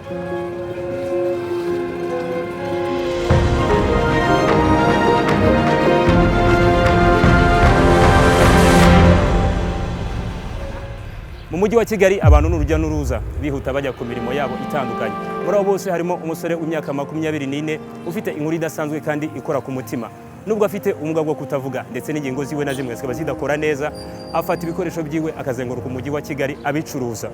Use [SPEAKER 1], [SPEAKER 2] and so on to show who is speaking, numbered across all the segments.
[SPEAKER 1] Mu mujyi wa Kigali abantu ni urujya n'uruza, bihuta bajya ku mirimo yabo itandukanye. Muri abo bose harimo umusore w'imyaka 24 ufite inkuru idasanzwe kandi ikora ku mutima. Nubwo afite ubumuga bwo kutavuga ndetse n'ingingo ziwe na zimwe zikaba zidakora neza, afata ibikoresho byiwe akazenguruka umujyi wa Kigali abicuruza.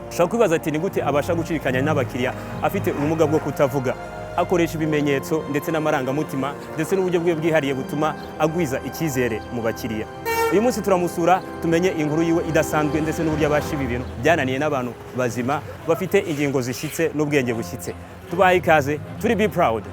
[SPEAKER 1] Ushobora kwibaza ati: "Ni gute abasha gucirikanya n'abakiriya afite ubumuga bwo kutavuga?" Akoresha ibimenyetso ndetse n'amarangamutima ndetse n'uburyo bwe bwihariye butuma agwiza icyizere mu bakiriya. Uyu munsi turamusura, tumenye inkuru yiwe idasanzwe ndetse n'uburyo abasha ibi bintu byananiye n'abantu bazima bafite ingingo zishyitse n'ubwenge bushyitse. Tubahe ikaze, turi Be Proud.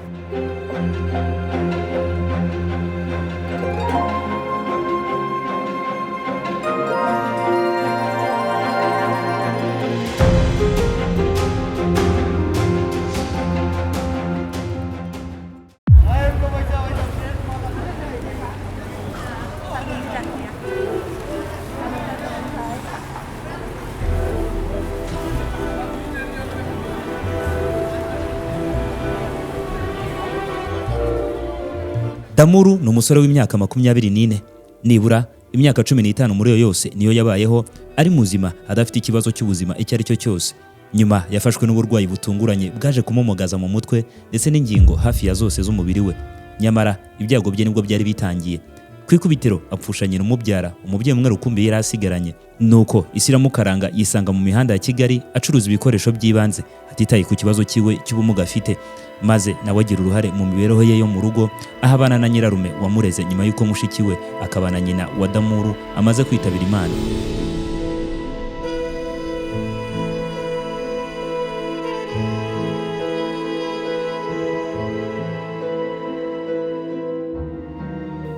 [SPEAKER 2] Damuru ni umusore w'imyaka 24. Nibura imyaka 15 muri yo yose niyo yabayeho ari muzima, adafite ikibazo cy'ubuzima icyo ari cyo cyose. Nyuma yafashwe n'uburwayi butunguranye bwaje kumumugaza mu mutwe ndetse n'ingingo hafi ya zose z'umubiri we. Nyamara ibyago bye nibwo byari bitangiye. Ku ikubitiro apfusha nyina umubyara, umubyeyi umwe rukumbi yari asigaranye. Nuko isi iramukaranga, yisanga mu mihanda ya Kigali acuruza ibikoresho by'ibanze, atitaye ku kibazo cyiwe cy'ubumuga afite, maze nawe agira uruhare mu mibereho ye yo mu rugo, aho abana na nyirarume wamureze nyuma y'uko mushiki we akaba na nyina wa Damuru amaze kwitabira Imana.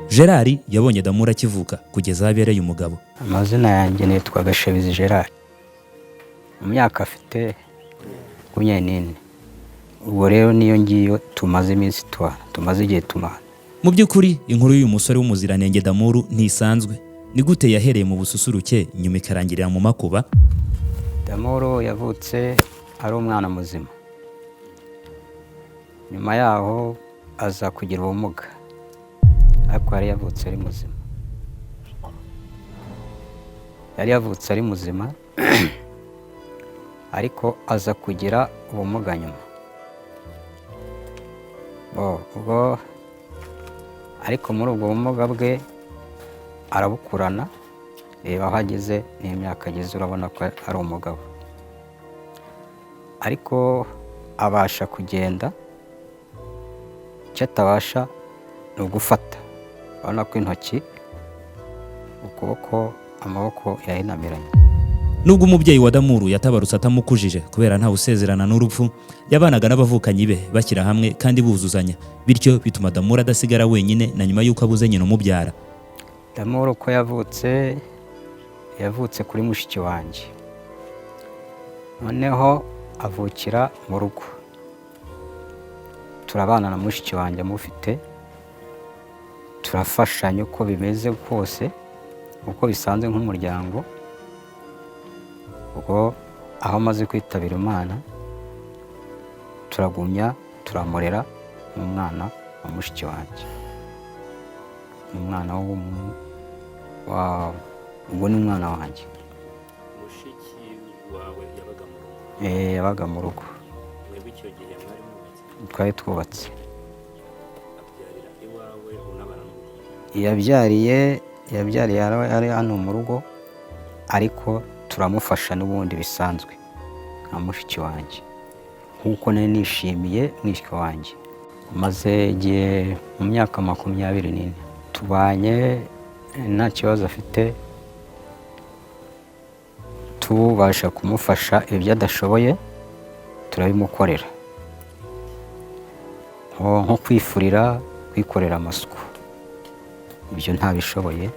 [SPEAKER 2] Gerard yabonye Damuru akivuka kugeza aho abereye umugabo.
[SPEAKER 3] Amazina yanjye nitwa Gashabizi Gerard. Mu myaka afite 24. Ubwo rero niyo ngiyo tumaze iminsi tubana, tumaze igihe tumana.
[SPEAKER 2] Mu by'ukuri inkuru y'uyu musore w'umuziranenge Damuru ntisanzwe. Ni gute yahereye mu bususuruke nyuma ikarangirira mu makuba?
[SPEAKER 3] Damuru yavutse ari umwana muzima. Nyuma yaho aza kugira ubumuga, ariko yari yavutse ari muzima. Yari yavutse ari muzima, ariko aza kugira ubumuga nyuma. Bo, ubwo ariko muri ubwo bumuga bwe arabukurana. Reba aho ageze n'imyaka ageze, urabona ko ari umugabo, ariko abasha kugenda. Icyo atabasha ni ugufata. Urabona ko intoki, ukuboko, amaboko yahinamiranye.
[SPEAKER 2] Nubwo umubyeyi wa Damuru yatabarutse atamukujije kubera ntawe usezerana n'urupfu, yabanaga n'abavukanyi be bashyira hamwe kandi buzuzanya, bityo bituma Damuru adasigara wenyine na nyuma y'uko abuze nyina umubyara.
[SPEAKER 3] Damuru uko yavutse, yavutse kuri mushiki wanjye, noneho avukira mu rugo. Turabana na mushiki wanjye amufite, turafashanya uko bimeze kose, uko bisanzwe nk'umuryango. Ubwo aho amaze kwitabira Imana, turagumya turamurera nk'umwana wa mushiki wanjye. Ni umwana ubwo ni umwana wanjye.
[SPEAKER 1] Mushiki wawe yabaga mu rugo?
[SPEAKER 3] Eh, yabaga mu rugo.
[SPEAKER 1] Mwebwe icyo gihe mwari mwubatse?
[SPEAKER 3] Twari twubatse.
[SPEAKER 1] Abyarira iwawe, unabana n'umugore?
[SPEAKER 3] Yabyariye ari hano mu rugo, ariko turamufasha n'ubundi bisanzwe nka mushiki wanjye, nk'uko nari nishimiye mwishywa wanjye. Maze igihe mu myaka 24 tubanye nta kibazo afite, tubasha kumufasha ibyo adashoboye turabimukorera, nko kwifurira, kwikorera amasuku, ibyo ntabishoboye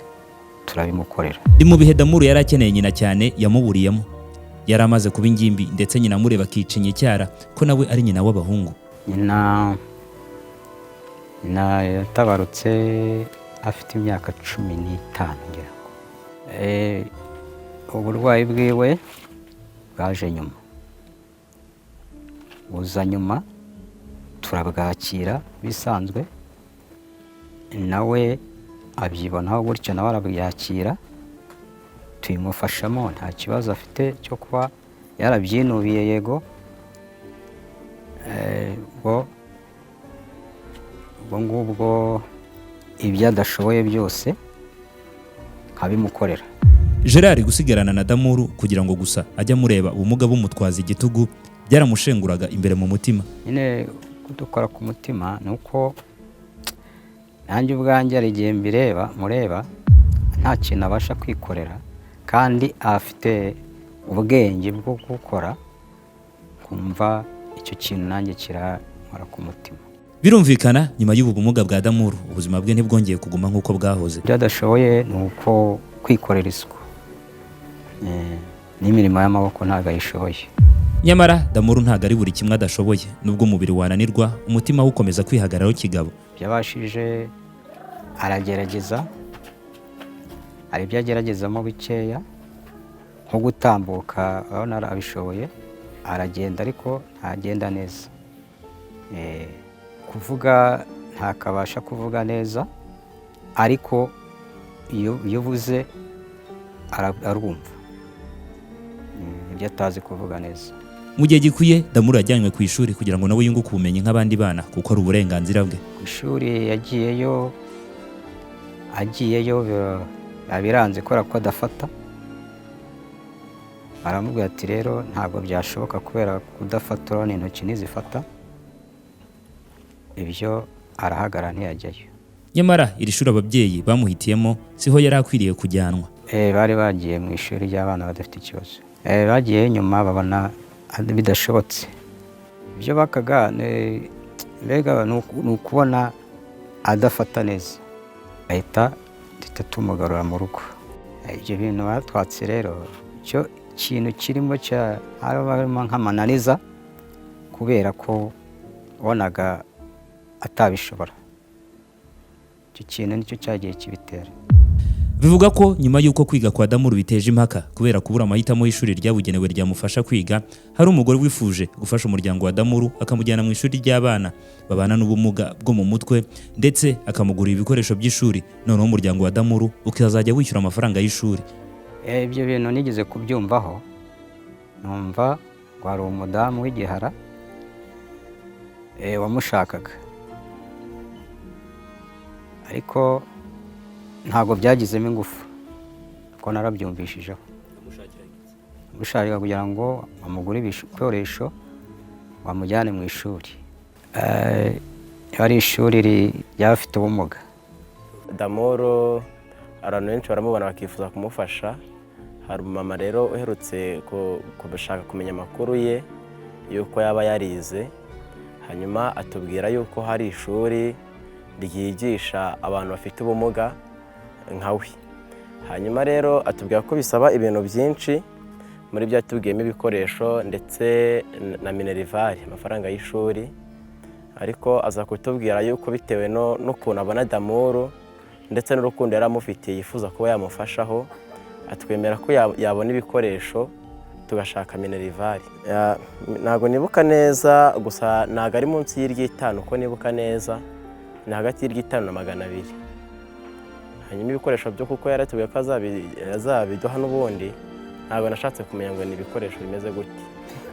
[SPEAKER 3] turabimukorera.
[SPEAKER 2] Ni mu bihe Damuru yari akeneye nyina cyane yamuburiyemo. Yari amaze kuba ingimbi, ndetse nyina amureba akicinya icyara ko nawe ari nyina w'abahungu.
[SPEAKER 3] Nyina yatabarutse afite imyaka 15 ngira ngo. Uburwayi bwiwe bwaje nyuma. Buza nyuma turabwakira bisanzwe, nawe abyibonaho gutyo, nawe arabyakira, tubimufashamo, nta kibazo afite cyo kuba yarabyinubiye. Yego, ubwo ngubwo ibyo adashoboye byose nkabimukorera.
[SPEAKER 2] Gerard gusigarana na Damuru kugira ngo gusa ajye amureba ubumuga bumutwaza igitugu byaramushenguraga imbere mu mutima.
[SPEAKER 3] Nyine kudukora ku mutima ni uko nanjye ubwanjye hari igihe mbireba, mureba nta kintu abasha kwikorera kandi afite ubwenge bwo gukora, kumva icyo kintu nanjye kirankora ku mutima.
[SPEAKER 2] Birumvikana, nyuma y'ubu bumuga bwa Damuru, ubuzima bwe ntibwongeye kuguma nk'uko bwahoze.
[SPEAKER 3] Ibyo adashoboye ni uko kwikorera isuku n'imirimo y'amaboko ntabwo ayishoboye.
[SPEAKER 2] Nyamara Damuru ntabwo ari buri kimwe adashoboye. Nubwo umubiri wananirwa, umutima we ukomeza kwihagararaho kigabo.
[SPEAKER 3] Ibyo abashije aragerageza, hari ibyo ageragezamo bikeya nko gutambuka, urabona arabishoboye, aragenda ariko ntagenda neza. Kuvuga ntakabasha kuvuga neza, ariko iyo uvuze arumva. Ibyo atazi kuvuga neza.
[SPEAKER 2] Mu gihe gikwiye, Damuru yajyanywe ku ishuri kugira ngo nawe yunguke ubumenyi nk'abandi bana, kuko ari uburenganzira bwe.
[SPEAKER 3] Ku ishuri yagiyeyo, agiyeyo biba biranze kubera ko adafata. Baramubwira ati: "Rero ntabwo byashoboka kubera kudafata, urabona intoki ntizifata." Ibyo arahagarara ntiyajyayo.
[SPEAKER 2] Nyamara iri shuri ababyeyi bamuhitiyemo siho yari akwiriye kujyanwa.
[SPEAKER 3] Bari bagiye mu ishuri ry'abana badafite ikibazo. Bagiyeyo nyuma babona bidashobotse. Ibyo bakaga mbega ni ukubona adafata neza, ahita duhita tumugarura mu rugo. Ibyo bintu batwatse rero, icyo kintu kirimo cya harimo nk'amananiza kubera ko wabonaga atabishobora. Icyo kintu nicyo cyagiye kibitera.
[SPEAKER 2] Bivuga ko nyuma y'uko kwiga kwa Damuru biteje impaka kubera kubura amahitamo y'ishuri ryabugenewe ryamufasha kwiga, hari umugore wifuje gufasha umuryango wa Damuru, akamujyana mu ishuri ry'abana babana n'ubumuga bwo mu mutwe, ndetse akamugurira ibikoresho by'ishuri, noneho umuryango wa Damuru ukazajya wishyura amafaranga y'ishuri.
[SPEAKER 3] Ibyo bintu nigeze kubyumvaho, numva ngo hari umudamu w'igihara wamushakaga, ariko ntabwo byagizemo ingufu kuko narabyumvishijeho. Amushaka kugira ngo amugure ibikoresho bamujyane mu ishuri. Ari ishuri ry'abafite ubumuga.
[SPEAKER 4] Damoro abantu benshi baramubona bakifuza kumufasha. Hari umumama rero uherutse gushaka kumenya amakuru ye y'uko yaba yarize, hanyuma atubwira yuko hari ishuri ryigisha abantu bafite ubumuga nka we. Hanyuma rero atubwira ko bisaba ibintu byinshi, muri byo yatubwiyemo ibikoresho ndetse na minerval, amafaranga y'ishuri. Ariko aza kutubwira yuko bitewe n'ukuntu abona Damuru ndetse n'urukundo yari amufitiye, yifuza kuba yamufashaho, atwemera ko yabona ibikoresho tugashaka minerval. Ntabwo nibuka neza, gusa ntabwo ari munsi y'iry'itanu. Uko nibuka neza ni hagati y'iry'itanu na 200. Hanyuma ibikoresho byo, kuko yaratubwiye ko azabiduha n'ubundi, ntabwo nashatse kumenya ngo ni ibikoresho bimeze gute.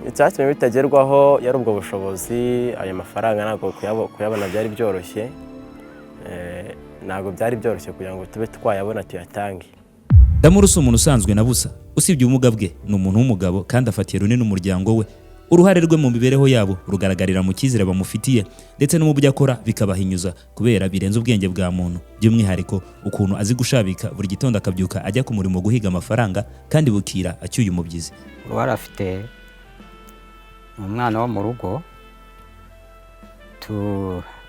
[SPEAKER 4] Icyatumye bitagerwaho yari ubwo bushobozi, ayo mafaranga ntabwo kuyabona byari byoroshye. Ntabwo byari byoroshye kugira ngo tube twayabona tuyatange.
[SPEAKER 2] Damuru si umuntu usanzwe na busa. Usibye ubumuga bwe, ni umuntu w'umugabo kandi afatiye runini umuryango we. Uruhare rwe mu mibereho yabo rugaragarira mu cyizere bamufitiye ndetse no mu byo akora bikabahinyuza kubera birenze ubwenge bwa muntu, by'umwihariko ukuntu azi gushabika buri gitondo akabyuka ajya ku murimo guhiga amafaranga kandi bukira acyuye umubyizi.
[SPEAKER 3] Uruhare afite, ni umwana wo mu rugo,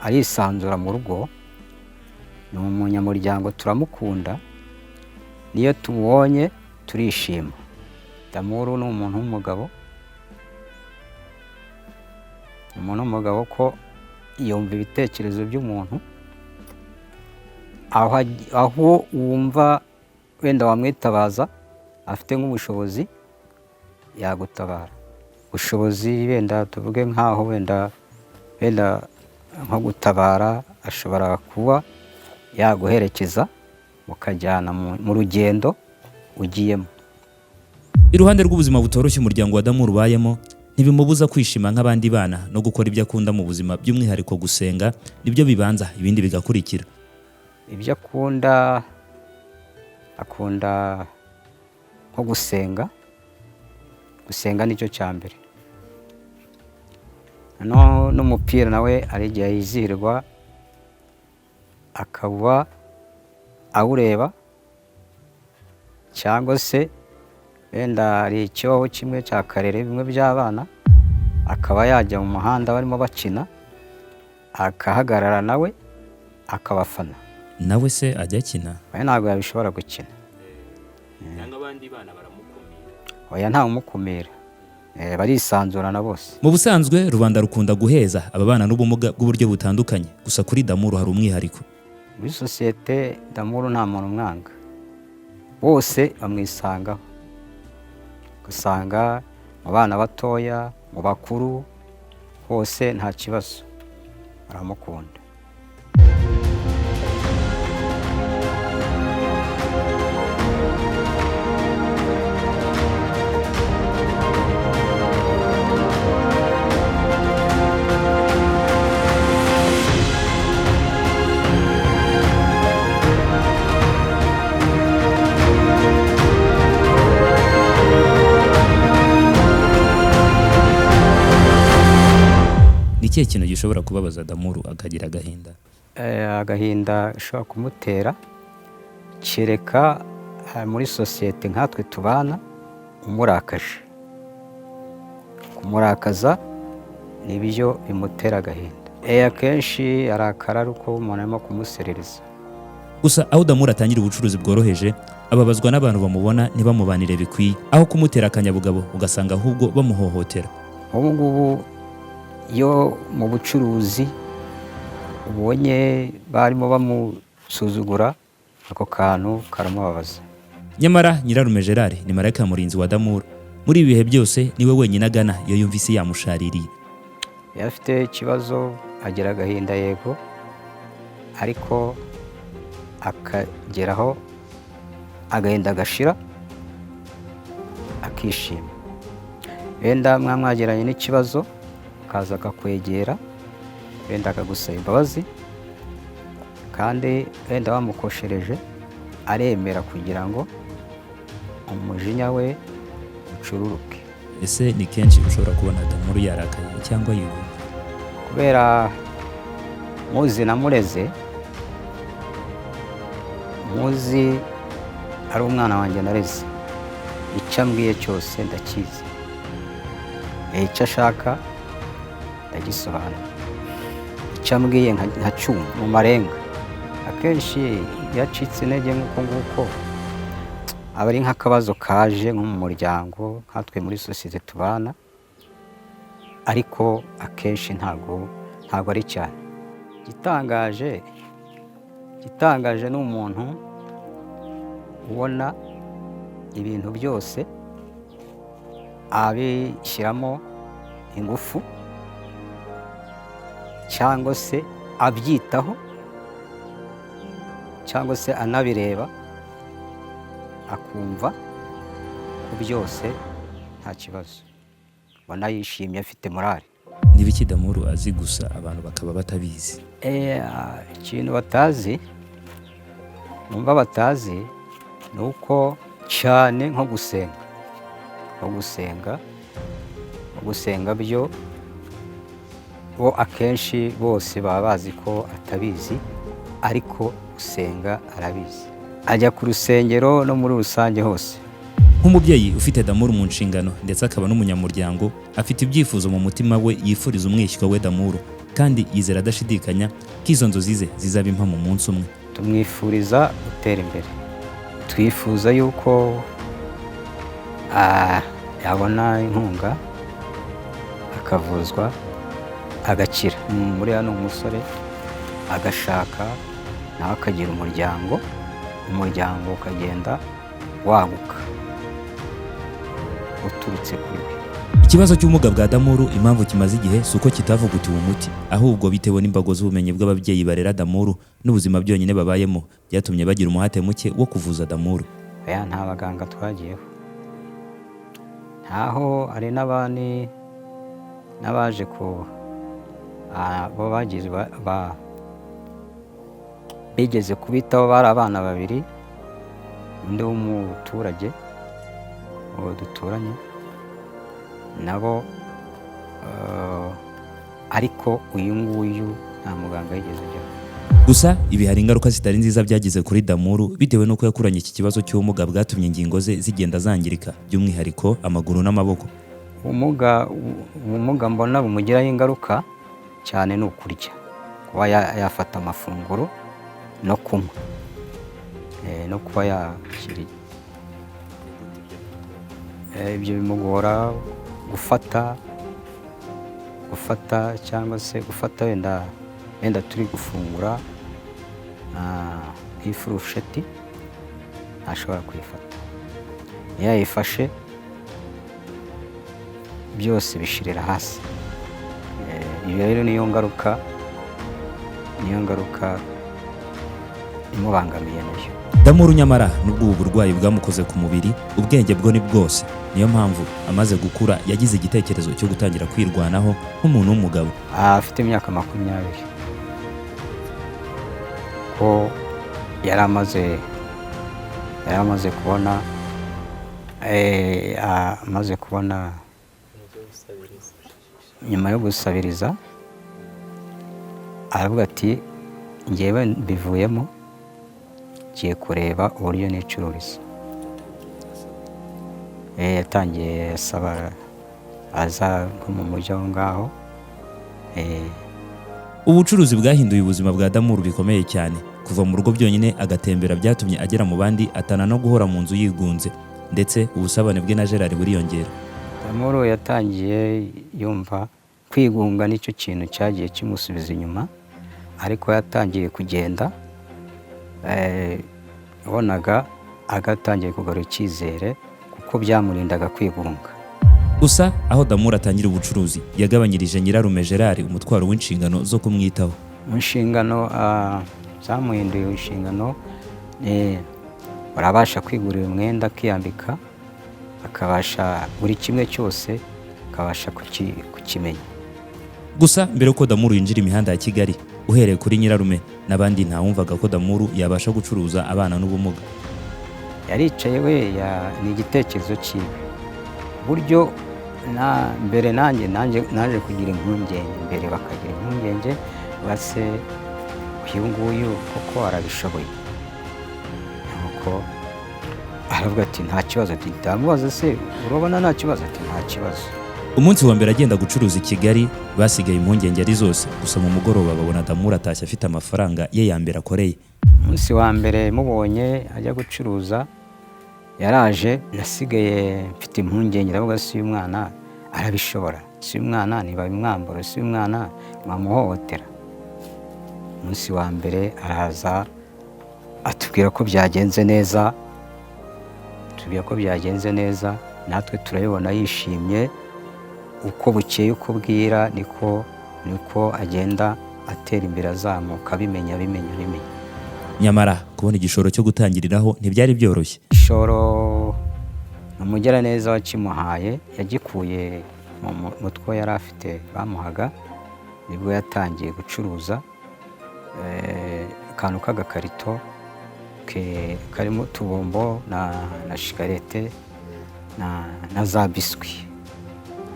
[SPEAKER 3] arisanzura mu rugo, ni umunyamuryango, turamukunda, niyo tumubonye turishima. Damuru ni umuntu w'umugabo, ni umuntu w'umugabo ko yumva ibitekerezo by'umuntu, aho wumva wenda wamwitabaza afite nk'ubushobozi yagutabara. Ubushobozi wenda tuvuge nk'aho wenda nko gutabara, ashobora kuba yaguherekeza mukajyana mu rugendo ugiyemo.
[SPEAKER 2] Iruhande rw'ubuzima butoroshye umuryango wa Damuru ubayemo, ntibimubuza kwishima nk'abandi bana no gukora ibyo akunda mu buzima, by'umwihariko gusenga nibyo bibanza, ibindi bigakurikira.
[SPEAKER 3] Ibyo akunda, akunda nko gusenga. Gusenga nicyo cya mbere. N'umupira nawe hari igihe yizihirwa akaba awureba, cyangwa se wenda hari ikibaho kimwe cya karere, bimwe by'abana, akaba yajya mu muhanda barimo bakina, akahagarara nawe akabafana.
[SPEAKER 2] Nawe se ajya akina?
[SPEAKER 3] Oya, ntabwo yabishobora gukina.
[SPEAKER 1] Cyangwa abandi bana baramukumira?
[SPEAKER 3] Oya, ntawumukumira, barisanzurana bose.
[SPEAKER 2] Mu busanzwe rubanda rukunda guheza ababana n'ubumuga bw'uburyo butandukanye, gusa kuri Damuru hari umwihariko.
[SPEAKER 3] Muri sosiyete Damuru nta muntu umwanga, bose bamwisangaho. Usanga mu bana batoya, mu bakuru, hose nta kibazo, baramukunda.
[SPEAKER 2] Ni ikihe kintu gishobora kubabaza Damuru akagira agahinda?
[SPEAKER 3] Agahinda gashobora kumutera, kereka muri sosiyete nkatwe tubana umurakaje. Kumurakaza nibyo bimutera agahinda. Akenshi arakara ari uko umuntu arimo kumuserereza.
[SPEAKER 2] Gusa aho Damuru atangira ubucuruzi bworoheje, ababazwa n'abantu bamubona ntibamubanire bikwiye, aho kumutera akanyabugabo ugasanga ahubwo bamuhohotera.
[SPEAKER 3] Ubu ngubu iyo mu bucuruzi ubonye barimo bamusuzugura, ako kantu karamubabaza.
[SPEAKER 2] Nyamara nyirarume Gerard ni marayika murinzi wa Damuru muri ibi bihe byose, niwe wenyine agana iyo yumvise yamushaririye.
[SPEAKER 3] Iyo afite ikibazo agira agahinda, yego, ariko akageraho agahinda agashira, akishima. Wenda mwageranye n'ikibazo, akaza akakwegera, wenda akagusaba imbabazi, kandi wenda wamukoshereje aremera kugira ngo umujinya we ucururuke.
[SPEAKER 2] Ese ni kenshi ushobora kubona Damuru yarakaye cyangwa yigunze?
[SPEAKER 3] Kubera muzi namureze, muzi ari umwana wanjye nareze, icyo ambwiye cyose ndakizi, icyo ashaka ndagisobanura, icyo ambwiye nkacyumva mu marenga. Akenshi iyo acitse intege nk'uko nguko, aba ari nk'akabazo kaje nko mu muryango nkatwe muri sosiyete tubana, ariko akenshi ntabwo ari cyane. Igitangaje ni umuntu ubona ibintu byose abishyiramo ingufu, cyangwa se abyitaho, cyangwa se anabireba akumva ko byose nta kibazo, ubona yishimye afite morale.
[SPEAKER 2] N'ibiki Damuru azi gusa abantu bakaba batabizi?
[SPEAKER 3] Ikintu batazi, numva batazi, ni uko cyane nko gusenga byo bo akenshi bose baba bazi ko atabizi, ariko gusenga arabizi, ajya ku rusengero no muri rusange hose.
[SPEAKER 2] Nk'umubyeyi ufite Damuru mu nshingano ndetse akaba n'umunyamuryango, afite ibyifuzo mu mutima we yifuriza umwishywa we Damuru, kandi yizera adashidikanya ko izo nzozi ze zizaba impamo umunsi umwe.
[SPEAKER 3] Tumwifuriza gutera imbere, twifuza yuko yabona inkunga akavuzwa agakira. Muri hano umusore agashaka nawe akagira umuryango, umuryango ukagenda waguka uturutse kuri we.
[SPEAKER 2] Ikibazo cy'ubumuga bwa Damuru, impamvu kimaze igihe si uko kitavugutiwe umuti, ahubwo bitewe n'imbago z'ubumenyi bw'ababyeyi barera Damuru n'ubuzima byonyine babayemo byatumye bagira umuhate muke wo kuvuza Damuru.
[SPEAKER 3] Oya, nta baganga twagiyeho, ntaho. Hari n'abandi n'abaje ku bo bagize bigeze kubitaho, bari abana babiri, undi w'umuturage uwo duturanye nabo, ariko uyu nguyu nta muganga yigeze ajyaho.
[SPEAKER 2] Gusa ibi hari ingaruka zitari nziza byagize kuri Damuru, bitewe n'uko yakuranye iki kibazo cy'ubumuga bwatumye ingingo ze zigenda zangirika, by'umwihariko amaguru n'amaboko.
[SPEAKER 3] Ubumuga mbona bumugiraho ingaruka cyane ni ukurya, kuba yafata amafunguro no kunywa, no kuba yashyira ibyo bimugora gufata cyangwa se gufata wenda turi gufungura nk'ifurusheti ntashobora kuyifata. Iyo yayifashe byose bishirira hasi. Iyo rero niyo ngaruka imubangamiye nayo.
[SPEAKER 2] Damuru nyamara nubwo ubu burwayi bwamukoze ku mubiri, ubwenge bwo ni bwose. Niyo mpamvu amaze gukura yagize igitekerezo cyo gutangira kwirwanaho nk'umuntu w'umugabo.
[SPEAKER 3] Afite imyaka 20, ko yari amaze kubona amaze kubona nyuma yo gusabiriza, aravuga ati: "Ngewe mbivuyemo, ngiye kureba uburyo nicururiza." Yatangiye asaba, aza nko mu mujyi aho ngaho.
[SPEAKER 2] Ubucuruzi bwahinduye ubuzima bwa Damuru bikomeye cyane. Kuva mu rugo byonyine agatembera byatumye agera mu bandi, atana no guhora mu nzu yigunze, ndetse ubusabane bwe na Gerard buriyongera.
[SPEAKER 3] Damuru yatangiye yumva kwigunga nicyo kintu cyagiye kimusubiza inyuma, ariko yatangiye kugenda, wabonaga agatangiye kugarura icyizere kuko byamurindaga kwigunga.
[SPEAKER 2] Gusa aho Damuru atangira ubucuruzi, yagabanyirije nyirarume Gerard umutwaro w'inshingano zo kumwitaho.
[SPEAKER 3] Mu nshingano zamuhinduye inshingano ni urabasha kwigurira umwenda akiyambika, akabasha buri kimwe cyose, akabasha kukimenya.
[SPEAKER 2] Gusa mbere yuko Damuru yinjira imihanda ya Kigali, uhereye kuri nyirarume n'abandi, ntawumvaga ko Damuru yabasha gucuruza abana n'ubumuga.
[SPEAKER 3] Yaricaye we ni igitekerezo cyiwe, buryo na mbere nanjye naje kugira impungenge, mbere bakagira impungenge base uyu nguyu koko arabishoboye? Nuko aravuga ati: "Nta kibazo." Ati ndamubaza: "Se urabona nta kibazo?" Ati: "Nta kibazo."
[SPEAKER 2] Umunsi wa mbere agenda gucuruza i Kigali, basigaye impungenge ari zose. Gusa mu mugoroba babona Damuru atashye afite amafaranga ye ya mbere akoreye.
[SPEAKER 3] Umunsi wa mbere mubonye ajya gucuruza, yaraje, nasigaye mfite impungenge, ndavuga: "Si uyu mwana arabishobora? Si uyu mwana ntibabimwambura? Si uyu mwana ntibamuhohotera?" Umunsi wa mbere araza atubwira ko byagenze neza, tubwira ko byagenze neza, natwe turabibona yishimye. Uko bukeye uko bwira niko agenda atera imbere, azamuka, abimenya, abimenya, abimenya.
[SPEAKER 2] Nyamara kubona igishoro cyo gutangiriraho ntibyari byoroshye.
[SPEAKER 3] Igishoro ni umugiraneza wakimuhaye, yagikuye mu mutwe yari afite bamuhaga, nibwo yatangiye gucuruza akantu k'agakarito karimo utubombo na shikarete na za biswi.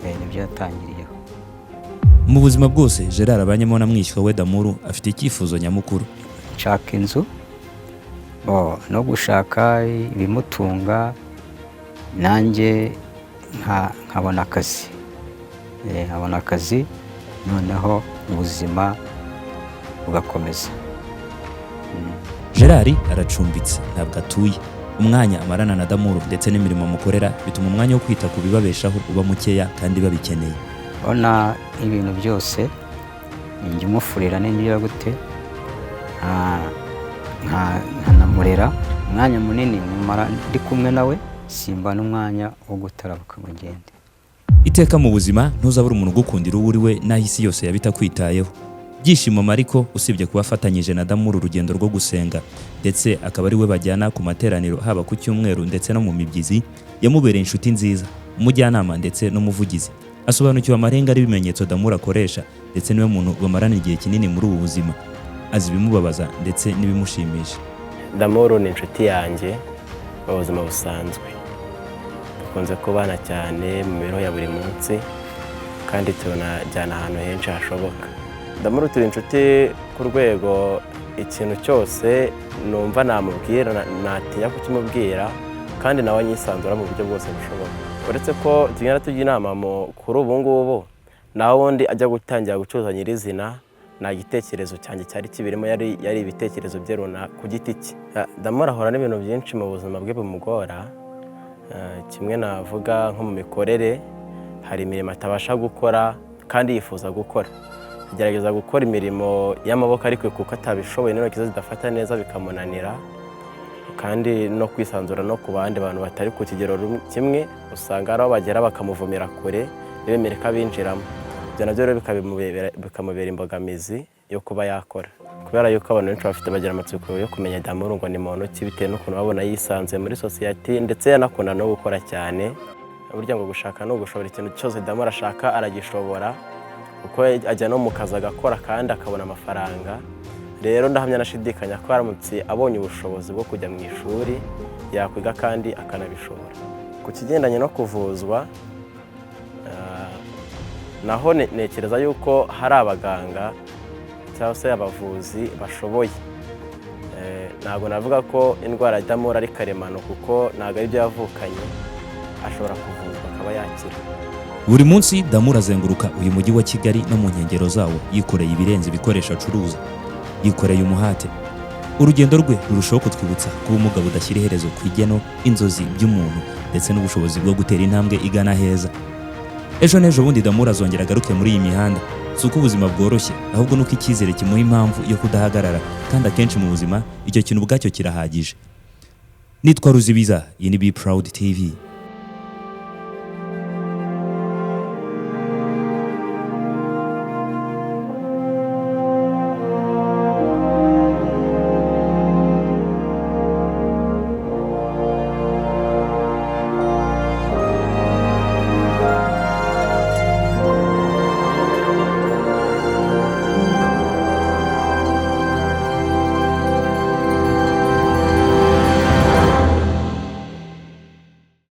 [SPEAKER 3] Nibyo yatangiriyeho.
[SPEAKER 2] Mu buzima bwose Gerard abanyemo na mwishywa we Damuru, afite icyifuzo nyamukuru.
[SPEAKER 3] Nshaka inzu bo no gushaka ibimutunga, nanjye nkabona akazi. Nkabona akazi, noneho ubuzima bugakomeza.
[SPEAKER 2] Gerard aracumbitse, ntabwo atuye. Umwanya amarana na Damuru ndetse n'imirimo amukorera bituma umwanya wo kwita ku bibabeshaho uba mukeya kandi babikeneye.
[SPEAKER 3] Ubona ibintu byose ninjye umufurira, ningira gute, nkanamurera. Umwanya munini mumara ndi kumwe nawe, simba n'umwanya wo gutarabuka ngo ngende.
[SPEAKER 2] Iteka mu buzima ntuzabura umuntu ugukundira uwo uri we, n'aho isi yose yaba itakwitayeho. Byishimo Mariko, usibye kuba afatanyije na Damuru urugendo rwo gusenga, ndetse akaba ari we bajyana ku materaniro haba ku cyumweru ndetse no mu mibyizi, yamubereye inshuti nziza, umujyanama ndetse n'umuvugizi. Asobanukiwe amarenga n'ibimenyetso Damuru akoresha, ndetse niwe muntu bamarana igihe kinini muri ubu buzima. Azi ibimubabaza ndetse n'ibimushimisha.
[SPEAKER 4] Damuru ni inshuti yanjye mu buzima busanzwe, dukunze kubana cyane mu mibereho ya buri munsi kandi tunajyana ahantu henshi hashoboka. Damuru turi inshuti ku rwego ikintu cyose numva namubwira natinya kukimubwira, kandi nawe anyisanzura mu buryo bwose bushoboka. Uretse ko tugenda tujya inama kuri ubu ngubu, naho ubundi ajya gutangira gucuruza nyirizina nta gitekerezo cyanjye cyari kibirimo, yari ibitekerezo bye runaka ku giti cye. Damuru ahura n'ibintu byinshi mu buzima bwe bumugora. Kimwe navuga nko mu mikorere, hari imirimo atabasha gukora kandi yifuza gukora. Agerageza gukora imirimo y'amaboko, ariko kuko atabishoboye n'intoki ze zidafata neza bikamunanira, kandi no kwisanzura no ku bandi bantu batari ku kigero kimwe, usanga hari aho bagera bakamuvumira kure ntibemere ko abinjiramo. Ibyo nabyo rero bikamubera imbogamizi yo kuba yakora, kubera yuko abantu benshi bafite bagira amatsiko yo kumenya Damuru ngo ni muntu ki, bitewe n'ukuntu babona yisanzuye muri sosiyete, ndetse yanakunda no gukora cyane. Burya ngo gushaka ni ugushobora. Ikintu cyose Damuru ashaka aragishobora, kuko ajya no mu kazi agakora kandi akabona amafaranga. Rero ndahamya nashidikanya ko aramutse abonye ubushobozi bwo kujya mu ishuri yakwiga kandi akanabishobora. Ku kigendanye no kuvuzwa, naho ntekereza yuko hari abaganga cyangwa se abavuzi bashoboye. Ntabwo navuga ko indwara ya Damuru ari karemano, kuko ntabwo ari byo yavukanye, ashobora kuvuzwa akaba yakira.
[SPEAKER 2] Buri munsi Damuru azenguruka uyu mujyi wa Kigali no mu nkengero zawo, yikoreye ibirenze ibikoresho acuruza, yikoreye umuhate. Urugendo rwe rurushaho kutwibutsa ko ubumuga budashyira iherezo ku igeno, inzozi by'umuntu ndetse n'ubushobozi bwo gutera intambwe igana heza. Ejo n'ejo bundi Damuru azongera agaruke muri iyi mihanda. Si uko ubuzima bworoshye, ahubwo nuko icyizere kimuha impamvu yo kudahagarara, kandi akenshi mu buzima icyo kintu ubwacyo kirahagije. Nitwa Ruzibiza, iyi ni Be Proud TV.